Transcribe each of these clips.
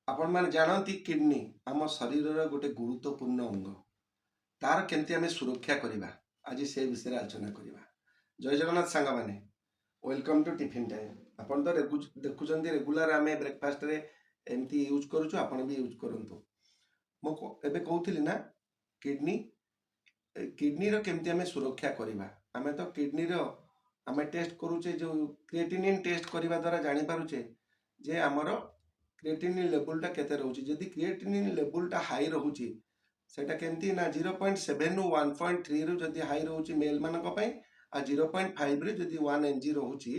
ଆପଣମାନେ ଜାଣନ୍ତି, କିଡନୀ ଆମ ଶରୀରର ଗୋଟେ ଗୁରୁତ୍ୱପୂର୍ଣ୍ଣ ଅଙ୍ଗ। ତାର କେମିତି ଆମେ ସୁରକ୍ଷା କରିବା, ଆଜି ସେ ବିଷୟରେ ଆଲୋଚନା କରିବା। ଜୟ ଜଗନ୍ନାଥ ସାଙ୍ଗମାନେ, welcome to tiffin time. ଆପଣ ତ ଦେଖୁଛନ୍ତି, ରେଗୁଲାର ଆମେ ବ୍ରେକଫାଷ୍ଟରେ ଏମିତି ୟୁଜ୍ କରୁଛୁ। ଆପଣ ବି ୟୁଜ୍ କରନ୍ତୁ। ମୁଁ ଏବେ କହୁଥିଲି ନା, କିଡନୀର କେମିତି ଆମେ ସୁରକ୍ଷା କରିବା। ଆମେ ତ କିଡନୀର ଆମେ ଟେଷ୍ଟ କରୁଛେ, ଯେଉଁ କ୍ରିଏଟିନିନ୍ ଟେଷ୍ଟ କରିବା ଦ୍ୱାରା ଜାଣିପାରୁଛେ ଯେ ଆମର କ୍ରିଏଟିନିନ୍ ଲେବୁଲଟା କେତେ ରହୁଛି। ଯଦି କ୍ରିଏଟିନିନ୍ ଲେବୁଲଟା ହାଇ ରହୁଛି, ସେଇଟା କେମିତି ନା 0.7ରୁ 1.3ରୁ ଯଦି ହାଇ ରହୁଛି ମେଲ୍ମାନଙ୍କ ପାଇଁ, ଆଉ 0.5ରେ ଯଦି 1 mg ରହୁଛି,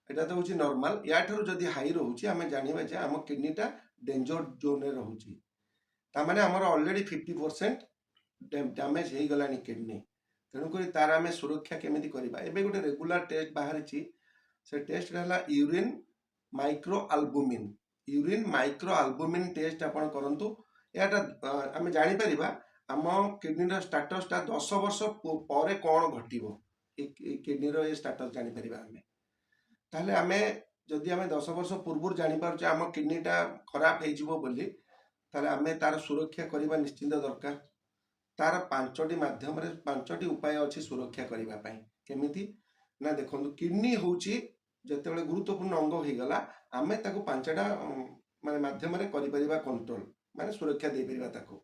ଏଇଟା ତ ହେଉଛି ନର୍ମାଲ। ୟାଠାରୁ ଯଦି ହାଇ ରହୁଛି, ଆମେ ଜାଣିବା ଯେ ଆମ କିଡନୀଟା ଡେଞ୍ଜର ଜୋନ୍ରେ ରହୁଛି। ତାମାନେ ଆମର ଅଲରେଡ଼ି 50% ଡ୍ୟାମେଜ୍ ହେଇଗଲାଣି କିଡନୀ। ତେଣୁକରି ତାର ଆମେ ସୁରକ୍ଷା କେମିତି କରିବା? ଏବେ ଗୋଟେ ରେଗୁଲାର ଟେଷ୍ଟ ବାହାରିଛି। ସେ ଟେଷ୍ଟଟା ହେଲା urine micro albumin. Urine micro albumin test ଆପଣ କରନ୍ତୁ। ଏହାଟା ଆମେ ଜାଣିପାରିବା ଆମ କିଡନୀର ଷ୍ଟାଟସଟା 10 ବର୍ଷ ପରେ କ'ଣ ଘଟିବ। ଏ କିଡନୀର ଏ ଷ୍ଟାଟସ୍ ଜାଣିପାରିବା ଆମେ। ତାହେଲେ ଆମେ ଯଦି ଆମେ 10 ବର୍ଷ ପୂର୍ବରୁ ଜାଣିପାରୁଛେ ଆମ କିଡନୀଟା ଖରାପ ହେଇଯିବ ବୋଲି, ତାହେଲେ ଆମେ ତାର ସୁରକ୍ଷା କରିବା ନିଶ୍ଚିନ୍ତ ଦରକାର। ତାର ପାଞ୍ଚଟି ମାଧ୍ୟମରେ, ପାଞ୍ଚଟି ଉପାୟ ଅଛି ସୁରକ୍ଷା କରିବା ପାଇଁ। କେମିତି ନା ଦେଖନ୍ତୁ, କିଡନୀ ହେଉଛି ଯେତେବେଳେ ଗୁରୁତ୍ୱପୂର୍ଣ୍ଣ ଅଙ୍ଗ ହେଇଗଲା, ଆମେ ତାକୁ ପାଞ୍ଚଟା ମାନେ ମାଧ୍ୟମରେ କରିପାରିବା କଣ୍ଟ୍ରୋଲ, ମାନେ ସୁରକ୍ଷା ଦେଇପାରିବା ତାକୁ।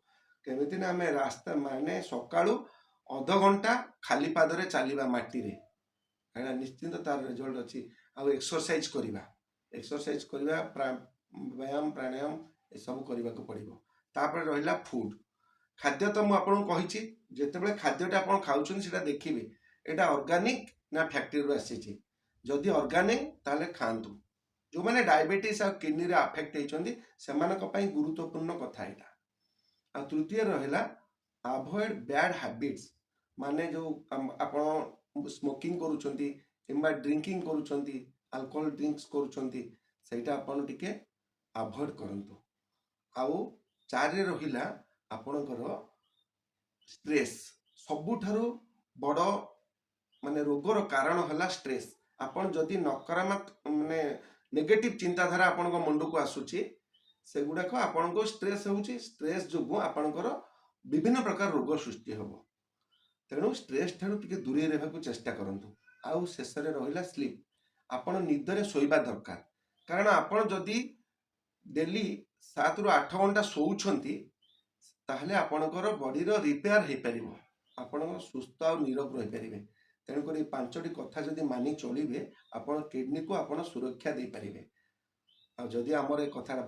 କେମିତି ନା ଆମେ ରାସ୍ତା ମାନେ ସକାଳୁ ଅଧଘଣ୍ଟା ଖାଲି ପାଦରେ ଚାଲିବା ମାଟିରେ, ଏଇଟା ନିଶ୍ଚିନ୍ତ ତାର ରେଜଲ୍ଟ ଅଛି। ଆଉ ଏକ୍ସରସାଇଜ କରିବା, ଏକ୍ସରସାଇଜ କରିବା, ବ୍ୟାୟାମ, ପ୍ରାଣାୟାମ ଏସବୁ କରିବାକୁ ପଡ଼ିବ। ତାପରେ ରହିଲା ଫୁଡ୍, ଖାଦ୍ୟ। ତ ମୁଁ ଆପଣଙ୍କୁ କହିଛି, ଯେତେବେଳେ ଖାଦ୍ୟଟା ଆପଣ ଖାଉଛନ୍ତି, ସେଇଟା ଦେଖିବେ ଏଇଟା ଅର୍ଗାନିକ ନା ଫ୍ୟାକ୍ଟ୍ରିରୁ ଆସିଛି। ଯଦି ଅର୍ଗାନିକ, ତାହେଲେ ଖାଆନ୍ତୁ। ଯେଉଁମାନେ ଡାଇବେଟିସ୍ ଆଉ କିଡନୀରେ ଆଫେକ୍ଟ ହେଇଛନ୍ତି, ସେମାନଙ୍କ ପାଇଁ ଗୁରୁତ୍ୱପୂର୍ଣ୍ଣ କଥା ଏଇଟା। ଆଉ ତୃତୀୟ ରହିଲା ଆଭଏଡ୍ ବ୍ୟାଡ୍ ହାବିଟ୍ସ, ମାନେ ଯେଉଁ ଆପଣ ସ୍ମୋକିଂ କରୁଛନ୍ତି କିମ୍ବା ଡ୍ରିଙ୍କିଂ କରୁଛନ୍ତି, ଆଲକୋହଲ ଡ୍ରିଙ୍କସ୍ କରୁଛନ୍ତି, ସେଇଟା ଆପଣ ଟିକେ ଆଭଏଡ୍ କରନ୍ତୁ। ଆଉ ଚାରିରେ ରହିଲା ଆପଣଙ୍କର ଷ୍ଟ୍ରେସ୍। ସବୁଠାରୁ ବଡ଼ ମାନେ ରୋଗର କାରଣ ହେଲା ଷ୍ଟ୍ରେସ୍। ଆପଣ ଯଦି ନକାରାତ୍ମକ ମାନେ ନେଗେଟିଭ ଚିନ୍ତାଧାରା ଆପଣଙ୍କ ମୁଣ୍ଡକୁ ଆସୁଛି, ସେଗୁଡ଼ାକ ଆପଣଙ୍କୁ ଷ୍ଟ୍ରେସ୍ ହେଉଛି। ଷ୍ଟ୍ରେସ୍ ଯୋଗୁଁ ଆପଣଙ୍କର ବିଭିନ୍ନ ପ୍ରକାର ରୋଗ ସୃଷ୍ଟି ହେବ। ତେଣୁ ଷ୍ଟ୍ରେସ୍ ଠାରୁ ଟିକେ ଦୂରେଇ ରହିବାକୁ ଚେଷ୍ଟା କରନ୍ତୁ। ଆଉ ଶେଷରେ ରହିଲା ସ୍ଲିପ୍। ଆପଣ ନିଦରେ ଶୋଇବା ଦରକାର, କାରଣ ଆପଣ ଯଦି ଡେଲି 7ରୁ 8 ଘଣ୍ଟା ଶୋଉଛନ୍ତି, ତାହେଲେ ଆପଣଙ୍କର ବଡିର ରିପେୟାର ହେଇପାରିବ, ଆପଣଙ୍କ ସୁସ୍ଥ ଆଉ ନିରୋଗ ରହିପାରିବେ। ତେଣୁକରି ଏଇ ପାଞ୍ଚଟି କଥା ଯଦି ମାନି ଚଳିବେ, ଆପଣ କିଡନୀକୁ ଆପଣ ସୁରକ୍ଷା ଦେଇପାରିବେ। ଆଉ ଯଦି ଆମର ଏ କଥାଟା